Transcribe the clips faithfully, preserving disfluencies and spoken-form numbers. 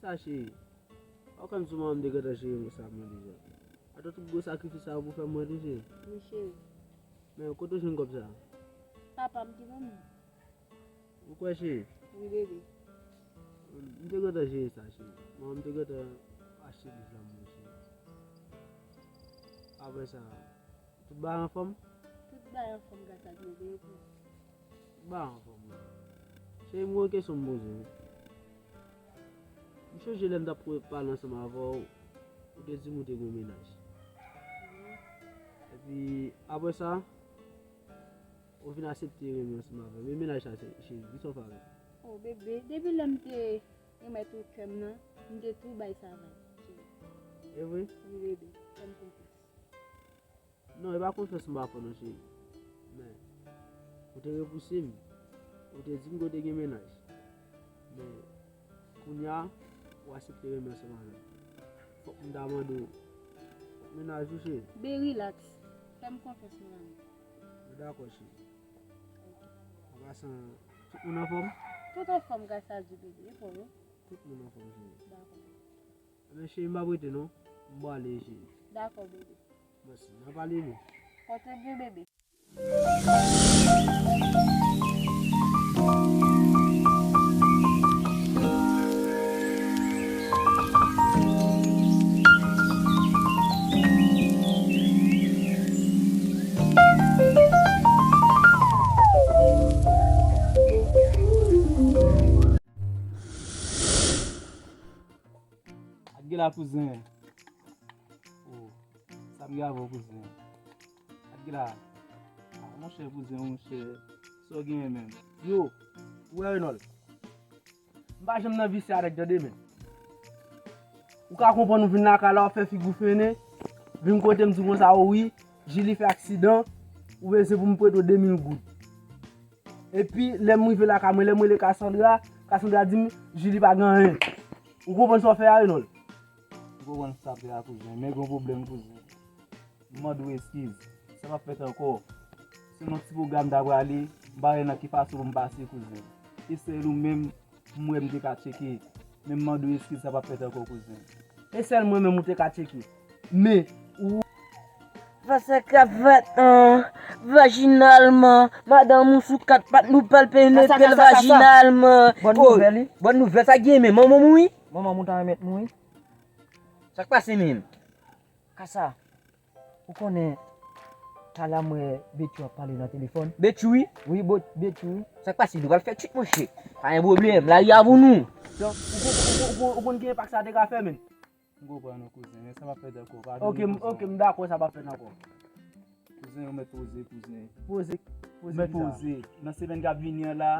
Sa cheri. Ou konn sou manman m te gentan cheri mwen sa mwen deja. Atò tout gwo sakrifis sa yo pou fè mwen tou cheri. Wi cheri. Men kote w jwenn kòb sa? Papa m ki ban m li. Ou kwè cheri? Wi bebe. M te gentan jere sa cheri. Manman m te gentan achte liv la mwen cheri. Apre sa, tout bagay anfòm? Tout bagay anfòm gras a Dye, bebe. Tout bagay anfòm wi. Cheri, m gen yon kesyon m poze w. M chonje lè m t ap pale ansanm avè w, ou te di m ou te gen yon mennaj. Epi, apre sa, ou vin aksepte renmen ansanm avè m. E mennaj sa, se, cheri, kisa w fè avè l? Oh, bebe, depi lè m te remèt ou kè m nan, m te tou bay sa vag, cheri. E vre? Wi, bebe, fè m konfyans. Non, e pa konfyans m pa fè w non, cheri. Men, ou te repouse m. Ou te di m ke w te gen mennaj. Men, kounye a, ou aksepte renmen ansanm avè m. Fòk m ta mande w, mennaj ou, cheri? Be, relax. Fè m konfyans, mon amour. Dakò, cheri. An pasan, tout moun anfòm? Tout anfòm, gras a Dye, bebe. E pou ou? Tout moun anfòm, cheri. Dakò. Ebyen, cheri, m p ap rete non. M prale, cheri. Dakò, bebe. Mèsi. N a pale, bebe. Pote byen, bebe. Ak gela kouzen. Oh, sa m gen avè w kouzen? Ak gela. Ah, monchè kouzen, monchè. Sa w genyen menm? Yo, ou wè Renold? M pa janm nan visye avèk tande men. Ou ka konprann ou vin lakay la, w ap fè figi w fennen, vin kote m di konsa, o wi, Jili fè aksidan, ou bezwen pou m prete w de mil goud. Epi, lè m rive lakay mwen, lè m rele Cassandra, Cassandra di m, Jili pa gen anyen. Ou konprann sa w fè a, Renold? M konprann sa w fè a, kouzen, men gen yon pwoblèm, kouzen. M mande w eskiz. Sa p ap fèt ankò. Se nan ti pwogram m ta prale, m pa wè nan ki fason pou m pase, kouzen. E sèl ou menm m wè m te ka tcheke. Men m mande w eskiz, sa p ap fèt ankò, kouzen. E sèl mwen menm ou te ka tcheke. Men, ou. Fè sa k ap fèt, an, vajinalman, madanm ou sou kat pat nou pral penetre l vajinalman. Bòn nouvèl, wi. Bòn nouvèl, sa gen men manman m, wi. Manman m ou ta renmen mouri? Sa k pase menm? Kasa. Ou konnen, talè m wè Betchou ap pale nan telefòn. Betchou, wi? Wi, bo-, Betchou, wi. Sa k pase? Nou pral fè tchit, monchè. Pa gen pwoblèm, lari a pou nou. Donk, ou kon-, ou kon-, ou kon-, ou konn ki enpak sa te ka fè, menm? M konprann ou, kouzen, men sa p ap fèt ankò. Padone, kouzen. Ok, m, ok, m dakò, sa p ap fèt ankò. Kouzen, ou mèt poze, kouzen. Poze, poze kisa? Ou mèt poze. Nan semèn k ap vini an la,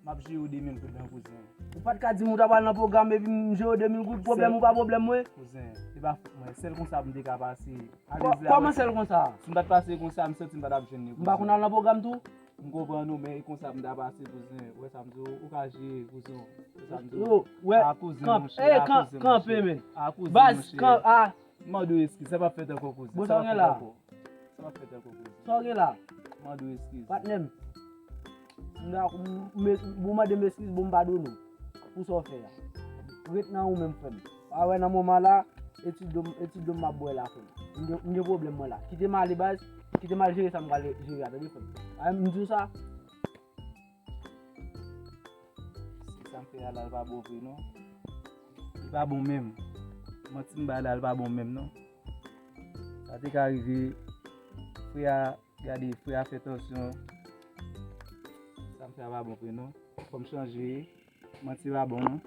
m ap jere w de mil goud lan, kouzen. Ou pa t ka di m ou ta pral nan pwogram epi m jere w de mil goud, pwoblèm ou pa pwoblèm mwen? Kouzen, se pa fòt mwen. Sèl konsa m te ka pase. Alèz la. Kòman sèl konsa? Si m pa t pase konsa, m santi m pa t ap jwenn li, kouzen. M pa konn al nan pwogram tou? M konprann ou, men e konsa m ta pase, kouzen. Ou wè sa m di w, ou ka jere, kouzen. Ou wè sa m di w? Yo, wè, a kouzen, kanp-, monchè, eh, a kan-, kouzen, kanpe, monchè. Men. A kouzen, baz, monchè. Kan-, a. M mande w eskiz, sa p ap fèt ankò, kouzen. Bon, sa w gen la? Sa p ap fèt ankò, kouzen. Sa w gen la? M mande w eskiz. Patnè m, m da-, m, m, bon, mande m eskiz, bon, m padone w pou sa w fè a. Ret nan ou menm, frè m. A wè, nan moman la, e ti dlo m, e ti dlo m m ap bwè la, frè m. M gen, m gen pwoblèm mwen la. Kite m ale, baz. Kite m al jere sa m pral jere a, tande, frè m. A, m di w sa. Si sa m fè a la, l pa bon vre, non. Li pa bon menm. Manti m bay la, l pa bon menm, non. Sa te ka rive, frè a, gade, frè a fè tansyon. Sa m fè a pa bon vre, non. Fò m chanje. Manti pa bon, non.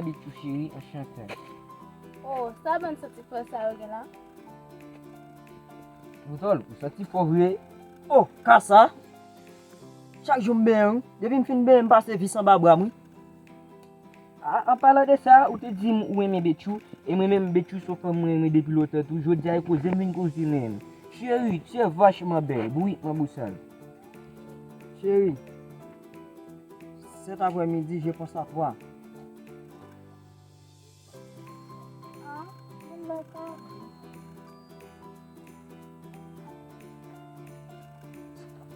Bitchou cheri, anchante. Oh, sa bann santi fò sa yo gen la? Poutòl, ou santi fò vre? Oh, ka sa? Chak jou m benyen, wi. Depi m fin benyen, m pase vis anba bra m, wi. A, an palan de sa, ou te di m ou renmen Betchou, e mwen menm Betchou se yon fanm mwen renmen depi lontan tou. Jodi a e koze m vin koze menm. Chérie, tu es vachement belle, bourrique ma bossale. Chérie, cet après-midi, je pense à toi. Ah, mwen dakò.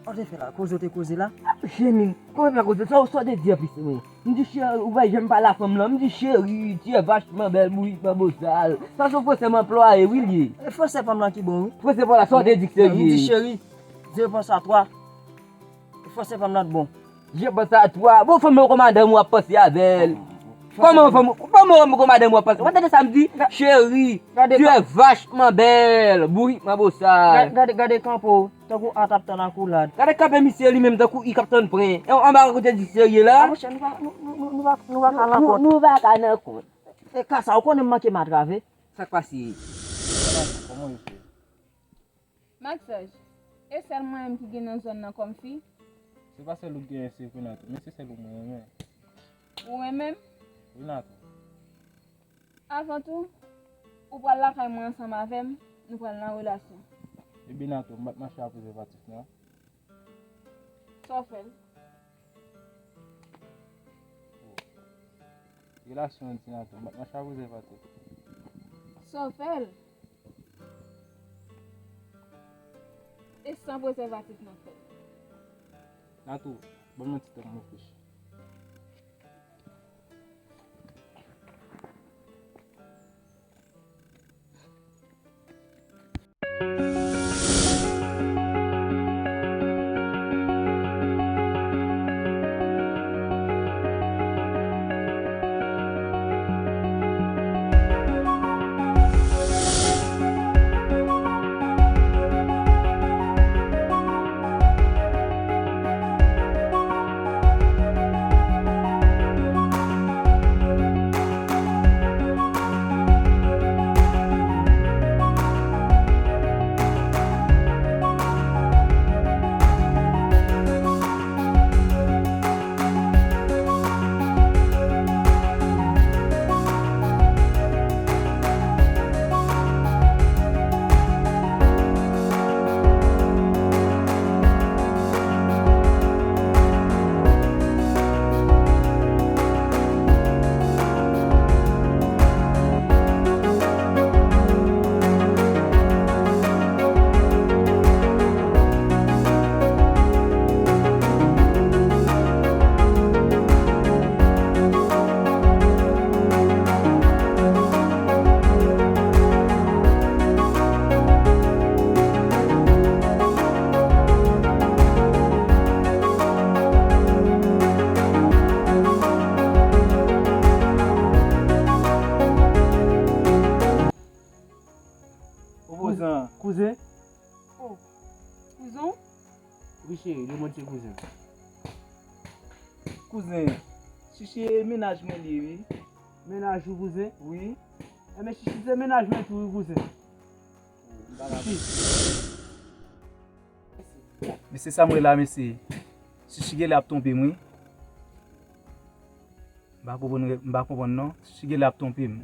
Ou te fè la, koze ou te koze la? Jemin, kòman fè koze? Sa, sa w te di anplis, wi. M di, cheri, ou pa janm pale a fanm lan. M di, chérie, tu es vachement belle, bourrique ma bossale. Sa se yon fransè m anplwaye, wi, l ye. E fransè fanm lan ki bon, wi. Fransè fanm lan, sa w te di k serye. M di, chérie, je pense à toi. Fransè fanm lan t bon. Je pense à toi. Bon, fanm nan, kòman madanm ou ap panse avè l? Kòman fanm, kòman fanm, kòman madanm ou ap panse? Ou tande sa m di? Chérie, tu es vachement belle, bourrique ma bossale. Gade, gade kanpe w, tankou at ap tann akoulad. Gade kanpe misye li menm tankou i k ap tann pren. E anba kote di serye la. A, monchè, nou pa, nou, nou, nou, nou pa, nou pa ka nan kont. Nou, nou pa ka nan kont. E ka sa, ou konnen m manke matrave. Sa k pase? Kòman yo fè? Maxaj, e sèl mwen menm ki gen nan zòn nan kòm fi? Se pa sèl ou k genyen, se Renato, men se sèl ou mwen renmen. Ou renmen m? Renato. Avan tou, ou pral lakay mwen ansanm avè m, nou pral nan relasyon. E Benato, m pa t mache a prezèvatif non. Sa w fè l? Relasyon an di Nato, m ap mache a prezèvatif. Sa w fè l? E san prezèvatif n ap fè l. Nato, ban m yon ti tan pou m reflechi. Opozan. Kouzen? Oh, kouzen w? Wi, cheri, lemonn se kouzen. Kouzen, Chichi e mennaj mwen li ye, wi. Mennaj ou, kouzen? Wi. Enben, Chichi se mennaj mwen tou, wi, kouzen. Chichi. Mesye, sa m wè la, mesye. Chichi genlè ap twonpe m, wi. M pa konprann, m pa konprann, non. Chichi genlè ap twonpe m.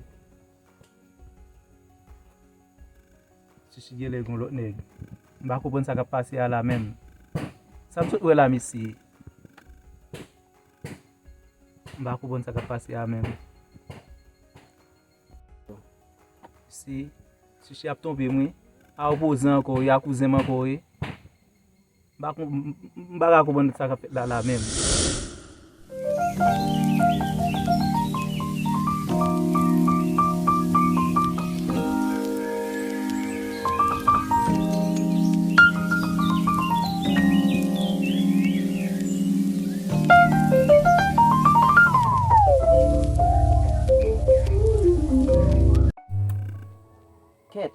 Chichi genlè gon lòt nèg. M pa konprann sa k ap pase a la menm. Sa m sot wè la, mesye. M pa konprann sa k ap pase a menm. Si, Chichi ap twonpe m, wi. A opozan ankò, wi, a kouzen m ankò, wi. M pa kon-, m, m, m pa ka konprann sa k ap fèt la, la menm. Kèt,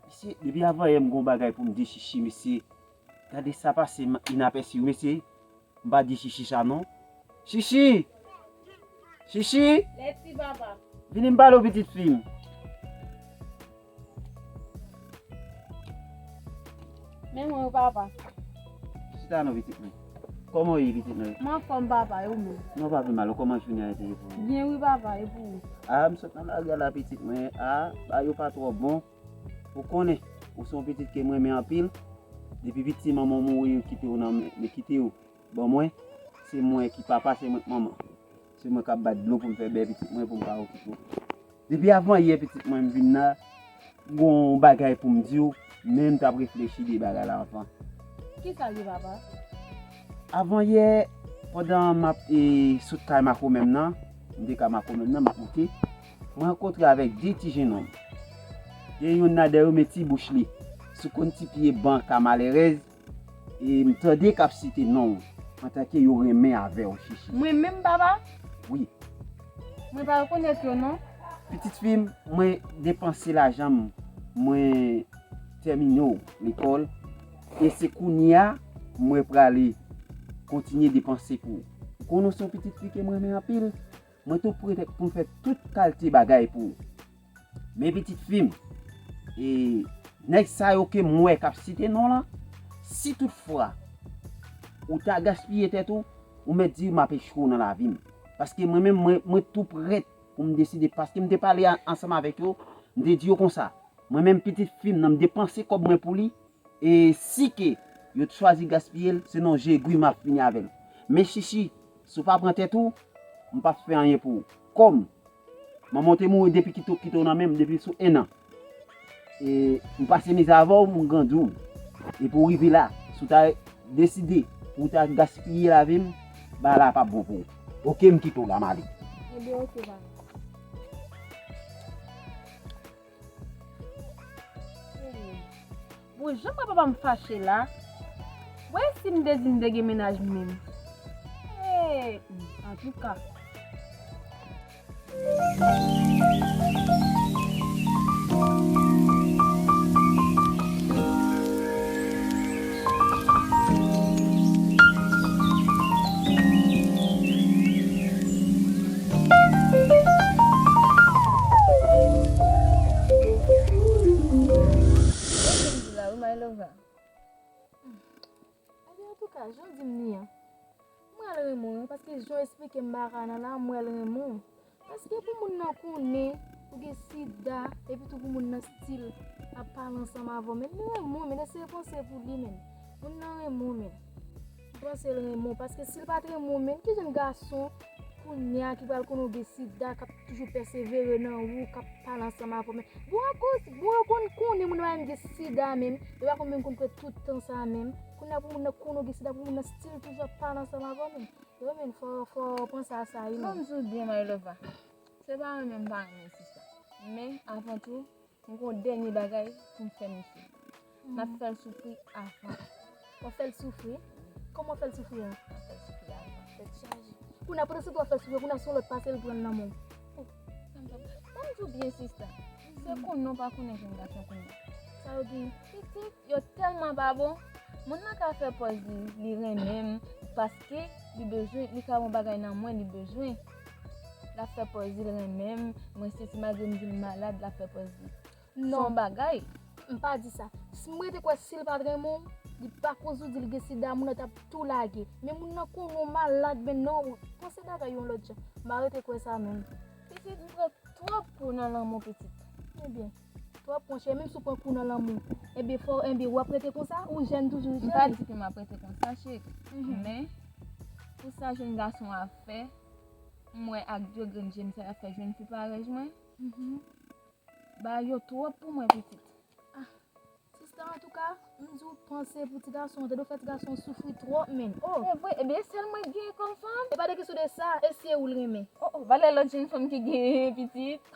mesye, depi avanyè m gon bagay pou m di Chichi, mesye. Gade sa pase m inapèsi, mesye. M pa di Chichi sa non. Chichi! Chichi! Lèti papa. Vini m pale w pitit fi m. Men mwen wi papa. Chita non pitit mwen. Kòman w ye pitit mwen? M anfòm papa, e ou menm? Non pa pi mal, kòman jounen an te ye pou ou? Byen wi papa, e pou ou? A, m sot nan lari a la pitit mwen. A, bagay yo pa twò bon. Ou konnen, ou se yon pitit ke m renmen anpil. Depi piti manman w mouri, yo kite w nan men, yo kite w ban mwen. Se mwen ki papa, se mwen k manman. Se mwen k ap bat dlo pou m fè bè pitit mwen, pou m ka okipe w. Depi avan yè pitit mwen m vin la, m gon bagay pou m di w, men m t ap reflechi de bagay la anvan. Kisa l ye papa? Avan yè, pandan m ap e, sot kay makomè m nan, m te kay makomè m nan, m ap monte, mwen rankontre avèk de ti jennonm. Gen youn ladan yo men ti bouch li sou konn ti pye ban ka malerèz, e m tande k ap site non w antanke yo renmen avè w, Chichi. Mwen menm papa? Wi. Mwen pa rekonèt yo non. Pitit fi m, mwen depanse lajan m, mwen tèmine w lekòl, e se kounye a mwen prale kontinye depanse pou ou. Ou konnen w se yon pitit fi ke mwen renmen anpil, mwen tou prè pou m fè tout kalte bagay pou ou. Men pitit fi m, e nèg sa yo ke m wè k ap site non lan, si toutfwa ou ta gaspiye tèt ou, ou mèt di m ap echwe w nan lavi m. Paske mwen menm, mwen, mwen tou prèt pou m deside, paske m te pale a, ansanm avèk yo, m te di yo konsa, mwen menm pitit fi m nan, m depanse kòb mwen pou li, e si ke yo t chwazi gaspiye l, se nan jegwi m ap fini avè l. Men Chichi, si w pa pran tèt ou, m p ap fè anyen pou ou. Kòm manman w te mouri depi kite w, kite w nan men m, depi sou en an. E m pase mizè avè w, m grandi w. Epi w rive la, si w ta deside pou w ta gaspiye lavi m, bagay la p ap bon pou ou. Oke, m kite w la, m ale. Ebyen, oke, papa. Bon, jan papa m fache la, wè si m te di m te gen mennaj menm. Hey, antouka. Mwen vin di la wi, my lover. Ebyen, antouka, jan w di m li an, mwen al renmen w, paske jan w esplike m bagay la, mwen al renmen w. Paske pou moun nan konnen ou gen sida, epi tou pou moun nan still ap pale ansanm avè w, men li renmen w, men eseye panse pou li, men. Moun nan renmen w, men. Panse l renmen w, paske si l pa t renmen w, men, ki jan gason kounye a ki pral konnen w gen sida, k ap toujou pèsevere nan ou, k ap pale ansanm avè w, men. Bon, akoz, bon, yo konn konnen moun nan pa menm gen sida menm, yo pa konn menm konn pran tout tan sa menm. Kounye a pou moun nan konnen w gen sida, pou moun nan still toujou ap pale ansanm avè w menm. Yo menm, fò, fò w panse a sa, wi, menm. Bon, m di w byen, my lover. Se pa renmen m pa renmen sista. Men, avan tou, m gon dènye bagay pou m fè misye. M ap fè l soufri avan. W ap fè l soufri? Kòman w fè l soufri a? M ap fè l soufri avan. Tèt chaje. Kounye a, pandan se tan w ap fè l soufri, kounye a se yon lòt pase l pran l nan men w. Oh, sa m t ap, ban m di w byen, sista. Se konnen w pa konnen jèn gason kounye a. Sa yo gen? Pitit, yo tèlman pa bon. Moun nan ka fè pòz li, li renmen m, paske li bezwen, li ka wè yon bagay nan mwen, li bezwen. L ap fè pòz li, l renmen m, mwen sesi, malgre m di l malad, l ap fè pòz li. Non. Se yon bagay. M pa di sa. Si m rete kwè si l pa t renmen w, li pa koz ou di l gen sida, moun nan t ap tou lage. Men moun nan konnen w malad, men non, panse bagay yon lòt jan. M pa rete kwè sa menm. Pitit, m pran twòp kou nan lanmou, pitit. Ebyen, twòp, monchè, menm si w pran kou nan lanmou, ebyen, fò, ebyen, w ap rete konsa, ou jèn toujou, cheri. M pa di ke m ap rete konsa, cheri. Mhm. Men, pou sa jèn gason ap fè, m wè ak de grenn je m sa y ap fè jèn fi parèy mwen. Mhm. Bagay yo twòp pou mwen, pitit. Ah, sista, antouka, m di w panse pou ti gason an, tande w fè ti gason an soufri twòp, menn. Oh! Se vre, ebyen, e sèl mwen k genyen kòm fanm. E pa de kesyon de sa, e si e ou l renmen? Oh, oh, valè lòt jèn fanm ki genyen pitit.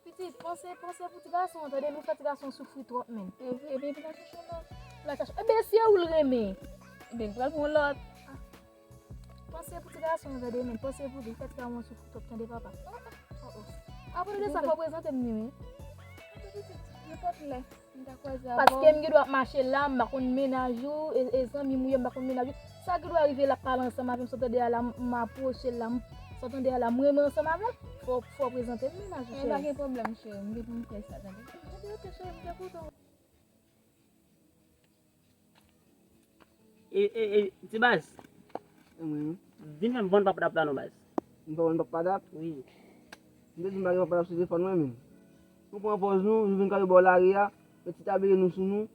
Pitit, panse, panse pou ti gason an, tande, nou fè ti gason an soufri twòp, menn. Se vre, ebyen, pou l al chèche lòt. Pou l al chèche, ebyen, e si e ou l renmen? Ebyen, l pral pran lòt. Ah. Panse pou ti gason an, tande, men panse pou li, fè ti gason an soufri twòp, tande, papa. Oh, oh. Apre de sa, fò w prezante m li, wi. Nenpòt lè, m ta kwaze avè w. Paske m gen dwa ap mache la, m pa konn mennaj ou, e, e zanmi m ou ye, m pa konn mennaj ou. Sa gen dwa rive l ap pale ansanm avè m, san tande a la, m, m apwoche l la, m, Sa w tande a la, m renmen ansanm avè w. Fò, fò w prezante m menaj ou, cheri. Pa gen pwoblèm, cheri. M gen pou m fè sa, tande. Ok, ok, cheri, m te kontan. E, e, e, ti baz. Wi. Vin fè m vann papadap la non, baz. M fè vann papadap? Wi. M te di m pa gen papadap sou telefòn mwen menm. Nou pran pòz nou, nou vin kanpe bò lari a, met ti tabliye nou sou nou,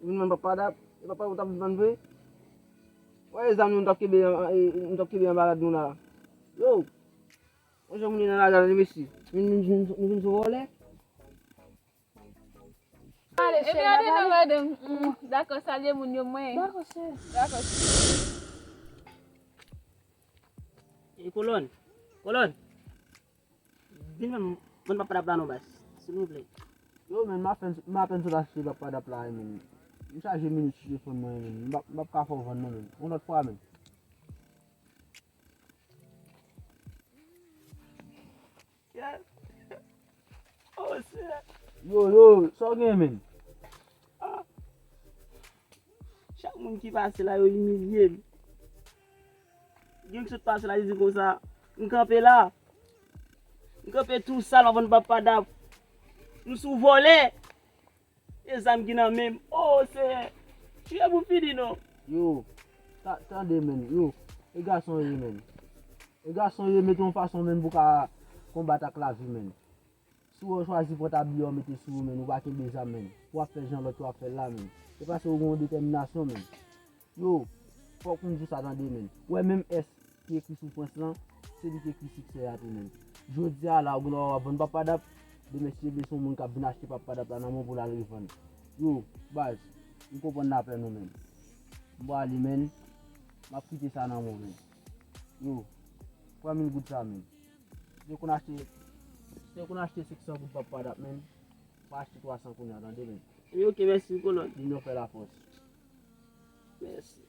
nou vin vann papadap, e papadap ou t ap vann vre? Wè e zam nou t ap kenbe an, e, nou t ap kenbe anba rad nou la. Yo! Yon jan moun yo nan lari a, mesye. Nou, nou, nou, nou vin sou vòlè? Ale, cheri, ale, ale. Dakò, salye moun yo, mwen. Dakò, cheri. Dakò, cheri. E kolòn. Kolòn. Vin fè m vann papadap la non, baz. Silvouplè. Yo, men, m apèn, m apèn sot achte papadap la, men. M chaje minit sou telefòn mwen, men. M p ap, m p ap ka fè w vann non, men. Yon lòt fwa, men. Kèt. Oh, Senyè. Yo, yo, sa w gen, men? Ah. Chak moun ki pase la, yo imilye m. Gen ki sot pase la, li di konsa, m kanpe la. M kanpe tou sal, m ap vann papadap. M sou vòlè. E zam ki nan men m. Oh, Senyè. Tiye pou fini, non. Yo, ta-, tande, men. Yo, e gason ye, men. E gason ye, mete yon fason, men, pou ka konbat ak lavi, men. Si w chwazi pran tabliye w mete sou ou, men, ou pa kenbe zam, men. W ap fè jan lòt yo ap fè l la, men. Se paske ou gen yon detèminasyon, men. Yo, fòk m di w sa tande, men. Ou wè menm S ki ekri soufrans lan, se li ki ekri siksè a tou, men. Jodi a la, ou gen dwa w ap vann papadap, demen si Dye vle se yon moun k ap vin achte papadap la nan men w pou l al revann. Yo, baz, m konprann lapèn ou, men. M pwale, men. M ap kite sa nan men w, men. Yo, pran mil goud sa, men. Si te konn achte, si te konn achte senk san goud papadap, men, pa achte twa san kounye a, tande, men. Ebyen, oke, mèsi, kolòn. Linyon fè lafòs. Mèsi.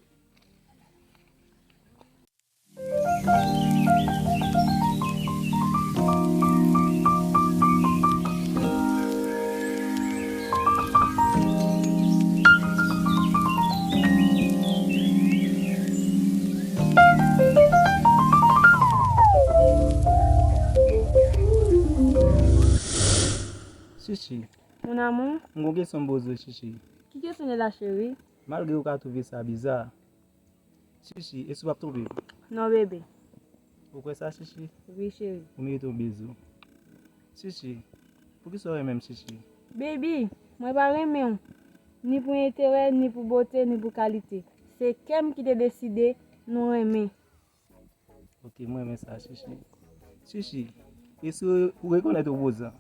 Chichi. Mon amour. M gon kesyon m poze w, Chichi. Ki kesyon l ye la, cheri? Malgre ou ka twouve sa biza, Chichi, èske w p ap twonpe m? Non, bebe. Ou kwè sa, Chichi? Wi, cheri. Ou merite yon bizou. Chichi, poukisa w renmen m, Chichi? Baby, mwen pa renmen w, ni pou enterè, ni pou bote, ni pou kalite. Se kè m ki te deside nou renmen. Oke, m renmen sa, Chichi. Chichi, èske ou rekonèt opozan?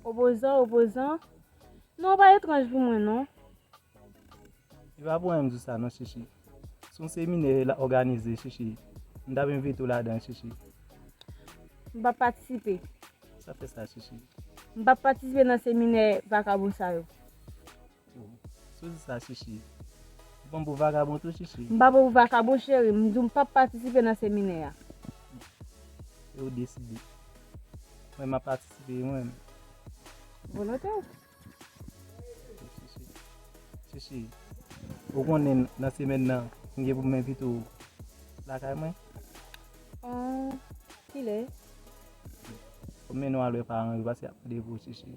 Opozan, opozan? Non, pa etranj pou mwen, non. E pa pou anyen m di w sa non, Chichi. Se yon seminè l ap òganize, Chichi. M t ap envite w ladan, Chichi. M p ap patisipe. Sa fè sa, Chichi? M p ap patisipe nan seminè vakabon sa yo. Oh, si w di sa, Chichi. Ou pran m pou vakabon tou, Chichi? M pa pran w pou vakabon, cheri. M di w m p ap patisipe nan seminè a. E ou deside. Mwen, m ap patisipe, mwen. Volonte w. Chichi. Chichi. Ou konnen nan semèn nan, m gen pou m envite w lakay mwen? Ah, kilè? Fò m mennen w al wè paran yo, paske y ap mande pou ou, Chichi.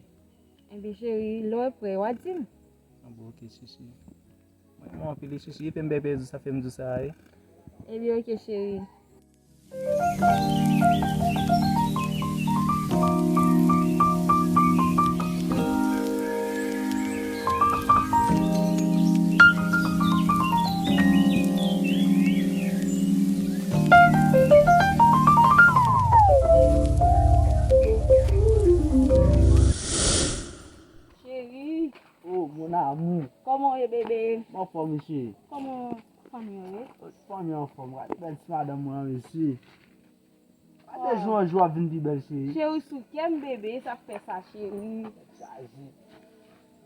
Ebyen, cheri, lè w prè, w a di m. Ah, bon, oke, Chichi. Mwen, mwen anpil, Chichi. E fè m bèbè di w sa, fè m di w sa, wi. Ebyen, oke, cheri. Cheri. Oh, mon amour. Kòman w ye, bebe? M anfòm, wi, cheri. Kòman fanmi an ye? Fanmi an anfòm. Gade bèl ti madanm mwen an, mesye. Gade jou an jou ap vin pi bèl, cheri. Cheri, sou kè m, bebe, sa k fè sa, cheri. Tèt chaje.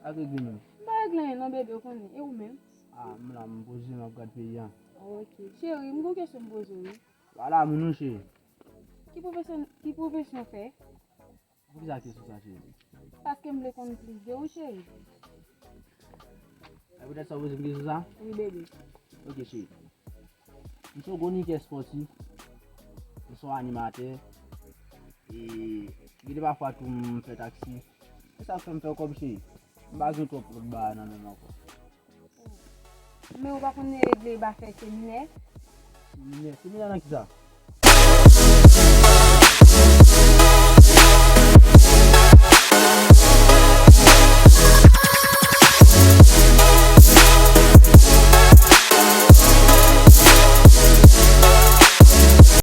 Ak regle menm. M pa regle anyen non, bebe, ou konnen. E ou menm? Ah, m la, m poze, m ap gad peyi a. Ok. Cheri, m gon kesyon m poze w, wi. Pale a moun, wi, cheri. Ki pwofesyon, ki pwofesyon w fè? Poukisa kesyon sa, cheri? Paske m vle konn plis de ou, cheri. E poutèt sa w poze m kesyon sa? Wi, bebe. Ok, cheri. M se yon gwo nikè espòtif. M se yon animatè. E gen de pafwa tou m fè taksi. Se sa k fè m fè kòb cheri. M pa gen twòp lòt bagay nan men m ankò. Men ou pa konn regle ba fè seminè? Seminè, seminè nan kisa?